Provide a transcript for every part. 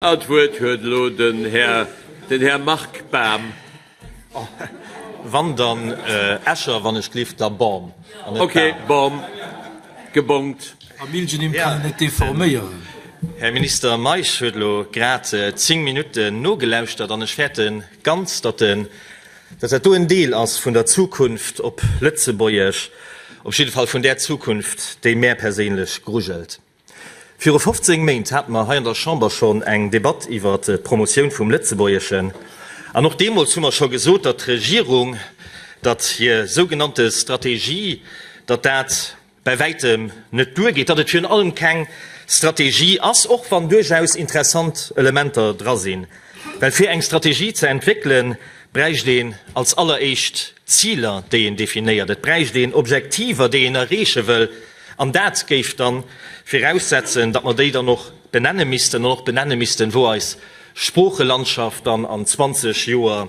An d'Wuert huet elo den Här, den Här Marc Baum. Wann dann Escher, wann ech gleef, da Baum an net Bam. Okay, Baum. Gebongt. Familljennimm kann een net deforméieren. Här Minister Meisch huet elo grad 10 Minutten nogelauschtert an ech fäerte ganz, datt en, datt dat do en Deel ass vun der Zukunft op Lëtzebuergesch, op jidde Fall vun där Zukunft, déi mär perséinlech grujelt. Viru 15 Méint hate mer hei an der Chamber schonn eng Debatt iwwert d'Promotioun vum Lëtzebuergeschen. An och deemools hu mer scho gesot, datt d'Regierung, datt hir sougenannte Strategie, datt dat bäi wäitem net duergeet, datt et virun allem keng Strategie ass, och wann duerchaus interessant Elementer dra sinn. Well fir eng Strategie ze entwéckelen, bräicht een als alleréischt Ziler, déi een definéiert. Et bräicht een Objektiver, déi een erreeche wëll. An dat géif da viraussetzen, datt mer déi dann och benenne missten an och benenne missten, wou eis Sproochelandschaft dann an 20 Joer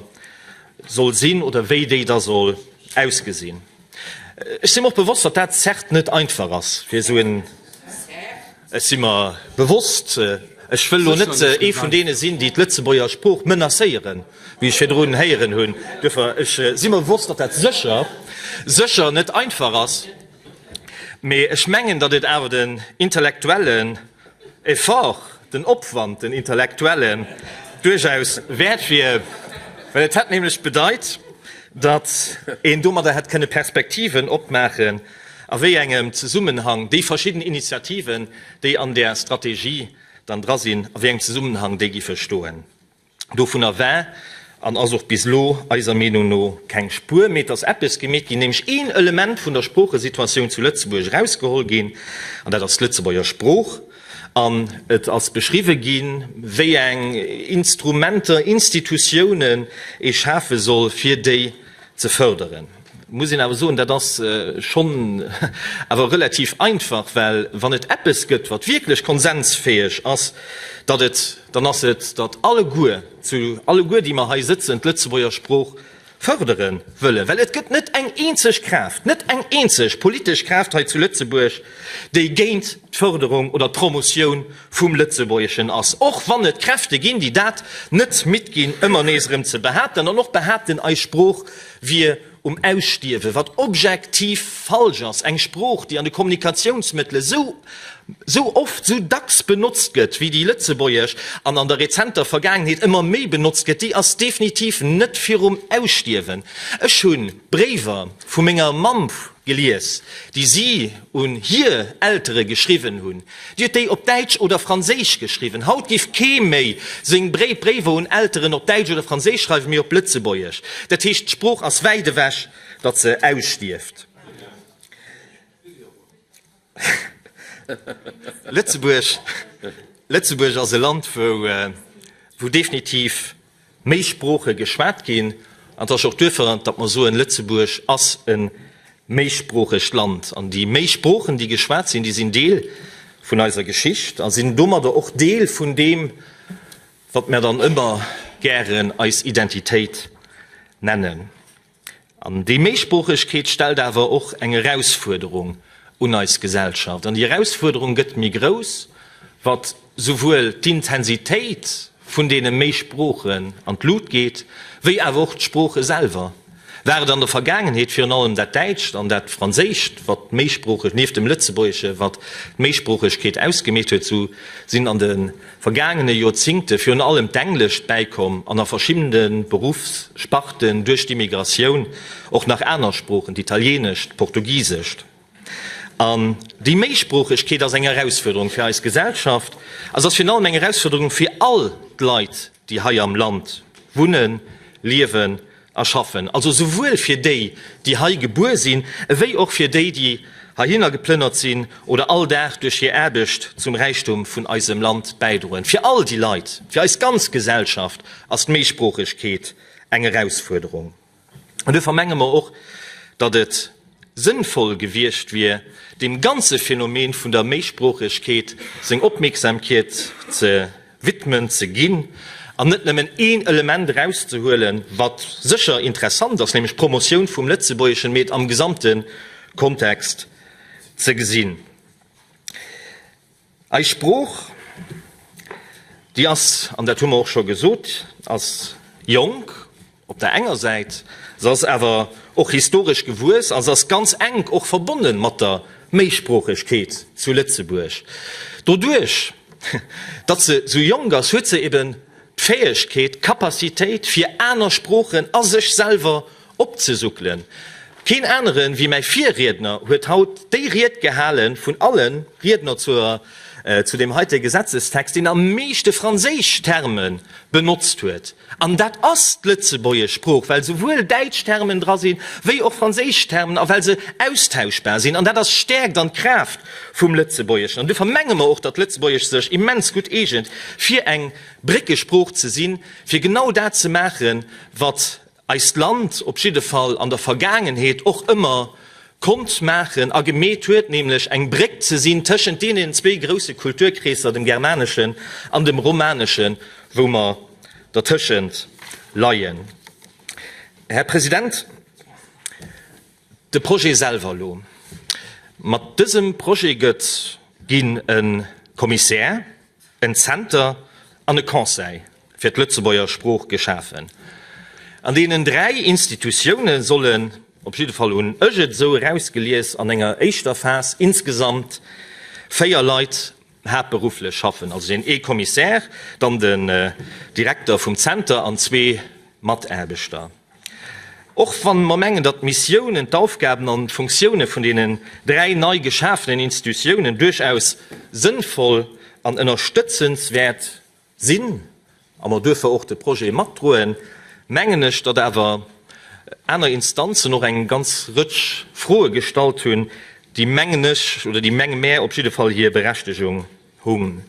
soll sinn oder wéi déi da soll ausgesinn. Ech si mer och bewosst, datt dat certes net einfach ass, fir esou en. Ech si mer bewosst, ech wëll elo net ee vun deene sinn, déi d'Lëtzebuerger Sprooch menacéieren, wéi ech virdrun héieren hunn. Duerfir, ech si mer bewosst, datt dat sécher, sécher net einfach ass. Mee ech mengen, datt et awer den intellektuellen Effort, den Opwand, den intellektuellen, duerchaus wäert wier, well et hätt nämlech bedeit, datt een domadder hätt kënne Perspektiven opmaachen, a wéi engem Zesummenhang déi verschidden Initiativen, déi an där Strategie dann dra sinn, a wéi engem Zesummenhang déi giffe stoen. Dovunner war an ass och bis elo eiser Meenung no keng Spuer. Mee et ass eppes gemeet ginn, nämlech een Element vun der Sproochesituatioun zu Lëtzebuerg erausgeholl ginn, an dat ass d'Lëtzebuerger Sprooch. An et ass beschriwwe ginn, wéi eng Instrumenter, Institutiounen ee schafe soll, fir déi ze fërderen. Muss een awer soen, dat ass schonn awer relativ einfach, well wann et eppes gëtt, wat wierklech konsensfäeg ass, datt et, dann ass et, datt alleguer, zu alleguer déi mer hei sëtzen, d'Lëtzebuerger Sprooch fërdere wëllen. Well et gëtt net eng eenzeg Kraaft, net eng eenzeg politesch Kraaft hei zu Lëtzebuerg, déi géint d'Fërderung oder d'Promotioun vum Lëtzebuergeschen ass, och wann et Kräfte ginn, déi dat net midd ginn, ëmmer nees erëm ze behaapten an och behaapten, eis Sprooch wier um Ausstierwen, wat objektiv falsch ass. Eng Sprooch, déi an de Kommunikatiounsmëttele sou, sou oft, sou dacks benotzt gëtt wéi déi lëtzebuergesch an an der rezenter Vergaangenheet ëmmer méi benotzt gëtt, déi ass definitiv net virum Ausstierwen. Ech hu Bréiwer vu menger Mamm gelies, déi si un hir Eltere geschriwwen hunn. Déi huet déi op Däitsch oder Franséisch geschriwwen. Haut giff kee méi seng Bréiwer un Elteren op Däitsch oder Franséisch schreiwen, mee op Lëtzebuergesch. Dat heescht, d'Sprooch ass wäit ewech, datt se ausstierft. Lëtzebuerg, Lëtzebuerg ass e Land, wou, wou definitiv méi Sprooche geschwat ginn. An et ass och duerfir, datt mer soen, Lëtzebuerg ass e méisproochegt Land. An déi méi Sproochen, déi geschwat sinn, déi sinn Deel vun eiser Geschicht a sinn domadder och Deel vun deem, wat mer dann ëmmer gären eis Identitéit nennen. An déi Méisproochegkeet stellt awer och eng Erausfuerderung un eis Gesellschaft. An déi Erausfuerderung gëtt méi grouss, wat souwuel d'Intensitéit vun deene Méisproochen an d'Lut geet, wéi awer och d'Sprooche selwer. War et an der Vergaangenheet virun allem dat Däitscht an dat Franséischt, wat d'Méisproocheg, nieft dem Lëtzebuergesche, wat d'Méisproochegkeet ausgemeet huet, sou sinn an de vergaangene Joerzingte virun allem d'Englescht bäikomm an a verschiddene Beruffssparten duerch d'Immigratioun och nach aner Sproochen, d'Italienescht, d'Portugisescht. An déi Méisproochegkeet ass eng Erausfuerderung fir eis Gesellschaft a se ass virun allem eng Erausfuerderung fir all d'Leit, déi hei am Land wunnen, liewen a schaffen, also souwuel fir déi, déi hei gebuer sinn, ewéi och fir déi, déi heihinner geplënnert sinn oder all Dag duerch hir Aarbecht zum Räichtum vun eisem Land bäidroen. Fir all déi Leit, fir eis ganz Gesellschaft ass d'Méisproochegkeet eng Erausfuerderung. An duerfir menge mer och, datt et sënnvoll gewiescht wier, deem ganze Phänomen vun der Méisproochegkeet seng Opmierksamkeet ze widmen, ze ginn an net nëmmen een Element erauszehuelen, wat sécher interessant ass, nämlech d'Promotioun vum Lëtzebuergeschen, mee et am gesamte Kontext ze gesinn. Eis Sprooch, déi. Déi ass, an dat hu mer och scho gesot, ass jonk op der enger Säit, se ass awer och historesch gewuess a se ass ganz enk och verbonne mat der Méisproochegkeet zu Lëtzebuerg. Doduerch, datt se esou jonk ass, huet se eben d'Fäegkeet, d'Capacitéit, fir aner Sproochen a sech selwer opzesuckelen. Keen anere wéi mäi Virriedner huet haut déi Ried gehale vun alle Riedner zur, zu deem heite Gesetzestext, deen am meeschte franséisch Terme benotzt huet. An dat ass d'lëtzebuergesch Sprooch, well souwuel däitsch Termen dra sinn, wéi och franséisch Termen a well se austauschbar sinn. An dat ass d'Stäerkt an d'Kraaft vum Lëtzebuergeschen. An duerfir menge mer och, datt Lëtzebuergesch sech immens gutt eegent, fir eng Bréckesprooch ze sinn, fir genau dat ze maachen, wat eist Land op jidde Fall an der Vergaangenheet och ëmmer konnt maachen a gemeet huet, nämlech eng Bréck ze sinn tëschent deenen zwéi grousse Kulturkreesser, dem germaneschen an dem romaneschen, wou mer dertëschent leien. Här President, de Projet selwer elo. Mat dësem Projet gëtt ginn e Kommissär, en Zenter an e Conseil fir d'Lëtzebuerger Sprooch geschafen. An deenen 3 Institutioune sollen, op jidde Fall hunn ech et esou erausgelies, an enger éischter Phas insgesamt 4 Leit haaptberufflech schaffen, also deen ee Commissaire, dann den Direkter vum Zenter an zwee Mataarbechter. Och wann mer mengen, datt d'Missiounen, d'Aufgaben an d'Funktioune vun deenen 3 nei geschafenen Institutiounen duerchaus sënnvoll an ënnerstëtzenswäert sinn a mer duerfir och de Projet matdroen, mengen ech, datt awer aner Instanzen och eng ganz Rëtsch Froe gestallt hunn, déi, mengen ech, oder déi menge mär op jidde Fall, hir Berechtegung hunn.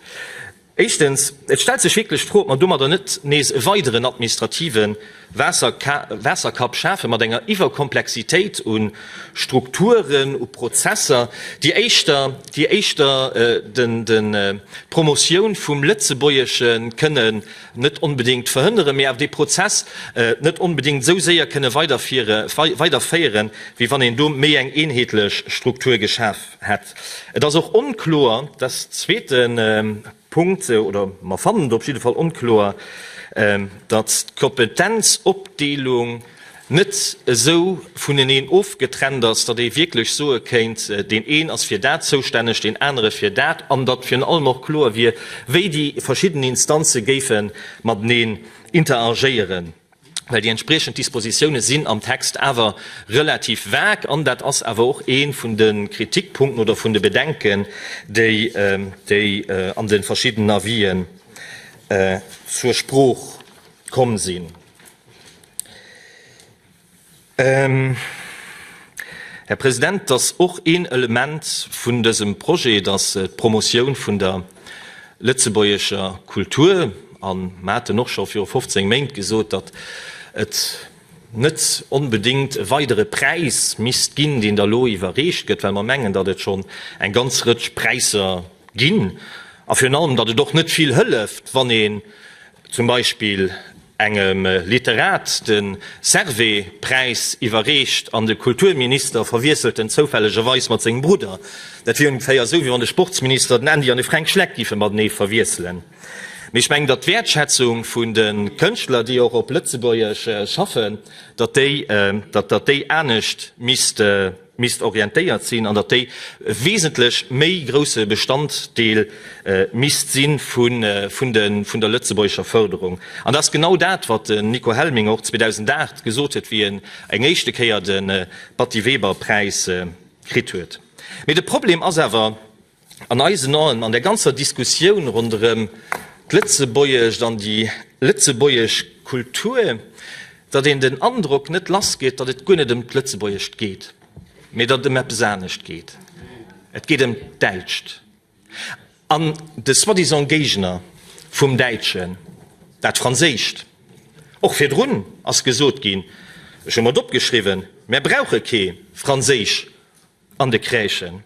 Éischtens, et stellt sech wierklech d'Fro, ob mer domadder net nees e weideren administrative Waasserkapp schafe mat enger Iwwerkomplexitéit u Strukturen, u Prozesser, déi éischter, déi éischter den, d'Promotioun vum Lëtzebuergesche kënnen net onbedéngt verhënneren, mee awer dee Prozess net onbedéngt esou séier kënne weiderféieren, wéi wann een do méi eng eenheetlech Struktur geschaf hätt. Et ass och onkloer, dat zweete Punkt, oder mer fannen et op jidde Fall onkloer, datt d'Kompetenzopdeelung net esou vuneneen ofgetrennt ass, datt ee wierklech soe kéint, deen een ass fir dat zoustänneg, deen anere fir dat, an datt virun allem och kloer wier, wéi déi verschidden Instanze géife mateneen interagéieren. Well déi entspriechend Dispositioune sinn am Text awer relativ vag, an dat ass awer och ee vun de Kritikpunkten oder vun de Bedenken, déi an de verschiddenen Avisen zur Sprooch komm sinn. Här President, et ass och een Element vun dësem Projet, dass d'Promotioun vun der lëtzebuergescher Kultur, a mer haten och scho viru 15 Méint gesot, datt et net onbedéngt e weidere Präis misst ginn, deen da lo iwwerreecht gëtt, well mer mengen, datt et schonn eng ganz Rëtsch Präisser ginn a virun allem, datt et och net vill hëlleft, wann een zum Beispill engem Literat de Servais-Präis iwwerreecht an de Kulturminister verwiesselt en zoufällegerweis mat sengem Brudder. Dat wier ongeféier esou, wéi wann de Sportsminister den Andy an de Fränk Schleck géife matenee verwiesselen. Mee ech mengen, datt d'Wäertschätzung vun de Kënschtler, déi och op Lëtzebuergesch schaffen, datt déi, datt déi anescht misst misst orientéiert sinn an datt déi e wesentlech méi grousse Bestanddeel misst si vun der lëtzebuergescher Förderung. An dat ass genau dat, wat den Nico Helming och 2008 gesot huet, wéi en eng éischte Kéier de Batty Weber-Präis kritt huet. Mee de Problem ass awer, An eisen Aen, an der ganzer Diskussioun ronderëm d'Lëtzebuergescht an déi lëtzebuergesch Kultur, datt een den Androck net lass gétt, datt et guer net ëm d'Lëtzebuergescht geet, mee datt et ëm eppes anescht geet. Et geet ëm d'Däitscht. An de soi-disant Géigner vum Däitschen, dat Franséischt. Och virdrun ass gesot ginn, ech hu mer et opgeschriwwen, Mär brauche kee Franséisch an de Crèchen.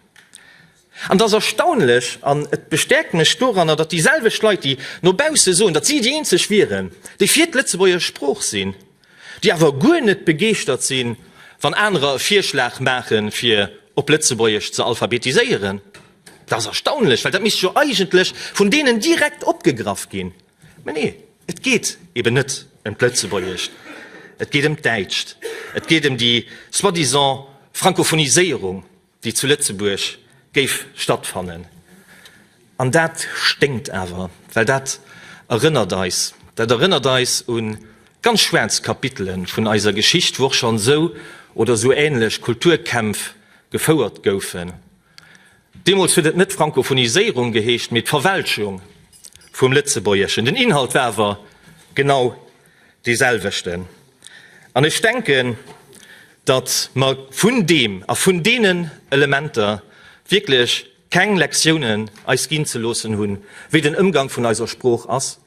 An et ass erstaunlech, an et bestäerkt mech doranner, datt déi selwecht Leit, déi no bausse soen, datt si déi eenzeg wieren, déi fir d'Lëtzebuerger Sprooch sinn, déi awer guer net begeeschtert sinn, wann anerer e Virschlag maachen, fir op Lëtzebuergesch ze alphabetiséieren. Dat ass erstaunlech, well dat misst jo eigentlech vun deenen direkt opgegraff ginn. Mä nee, et geet eben net ëm d'Lëtzebuergescht, et geet ëm d'Däitscht, et geet ëm déi soi-disant Frankophoniséierung, déi zu Lëtzebuerg géif stattfannen. An dat sténkt awer, well dat erënnert eis, dat erënnert eis u ganz schwaarz Kapitele vun eiser Geschicht, wou och schonn esou oder esou änlech Kulturkämpf gefouert goufen. Deemools huet et net Frankophoniséierung geheescht, mee d'Verwelschung vum Lëtzebuergeschen. Den Inhalt war awer genau dee selwechten. An ech denken, datt mer vun deem a vun deenen Elementer wierklech keng Lektiounen eis ginn ze loossen hunn, wéi den Ëmgang vun eiser Sprooch ass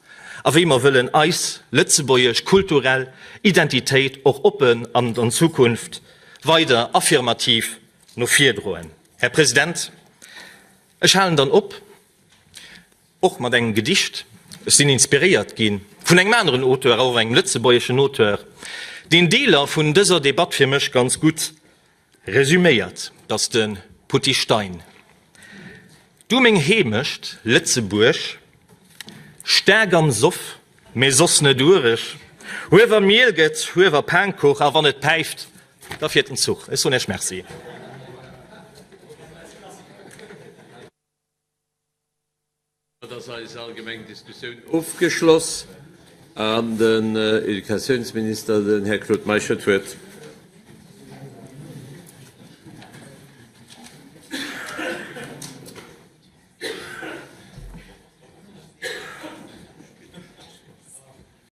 a wéi mer wëllen eis lëtzebuergesch kulturell Identitéit och oppen an an Zukunft weider affirmativ no vir droen. Här President, ech halen dann op. Och mat engem Gedicht. Ech sinn inspiréiert gi vun engem aneren Auteur, och engem lëtzebuergeschen Auteur, deen Deeler vun dëser Debatt fir mech ganz gutt resüméiert. Dat ass de Putty Stein. Du meng Heemecht Lëtzebuerg, staark am Soff, mee soss net uereg, Huewer Miel gëtt Huewer Paankuch, a wann et päift, da fiert den Zuch. Ech soen Iech Merci. Domat ass eis allgemeng Diskussioun ofgeschloss an den Educatiounsminister, den Här Claude Meisch, huet d'Wuert.